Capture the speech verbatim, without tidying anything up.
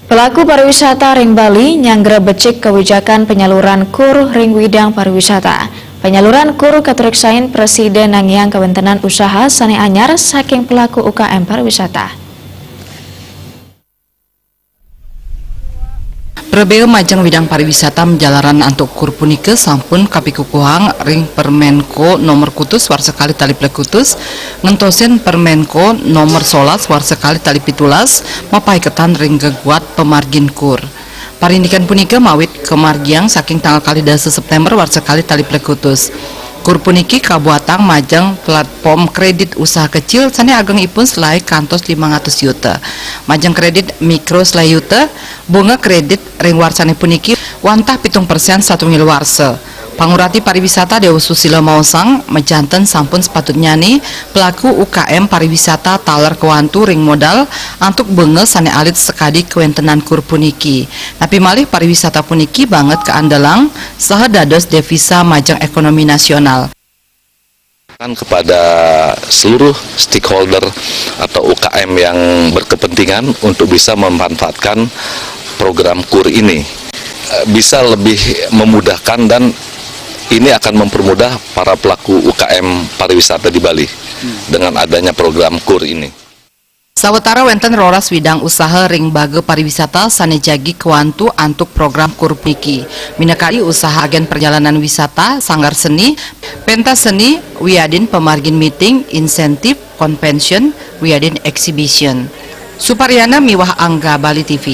Pelaku pariwisata ring Bali nyanggra becik kawijakan penyaluran kur ring widang pariwisata. Penyaluran kur katureksain Presiden nangiang kawentenan usaha sane anyar saking pelaku U K M pariwisata. Prabea majeng widang pariwisata majalaran antuk kur punika sampun kapikukuhang ring Permenko nomor kutus warsa kalih tali plekutus ngentosin Permenko nomor solas warsa kalih tali pitulas mapaiketan ring geguat pamargin kur. Parindikan punika mawit kamargiang saking tanggal kalih dasa September warsa kalih tali plekutus. Kur puniki kabuatang majeng platform kredit usaha kecil sane agengipun selae kantos limang atus yuta. Majeng kredit mikro selae yuta, bunga kredit ring warsane puniki wantah pitung persen satunggal warsa. Pangurati pariwisata Dewa Susila maosang, majanten sampun sepatutnyane pelaku U K M pariwisata taler kawantu ring modal antuk bunga sane alit sakadi kawentenan kur puniki. Napi malih pariwisata puniki banget kaandelang saha dados devisa majeng ekonomi nasional. Kepada seluruh stakeholder atau U K M yang berkepentingan untuk bisa memanfaatkan program kur ini, eh, bisa lebih memudahkan dan ini akan mempermudah para pelaku U K M pariwisata di Bali dengan adanya program kur ini. Sawatara wenten roras widang usaha ring baga pariwisata sane jagi kawantu antuk program kur puniki, minakadi usaha agen perjalanan wisata, sanggar seni, pentas seni, wiadin pamargin meeting, insentif, convention, wiadin exhibition. Suparyana miwah Angga, Bali T V.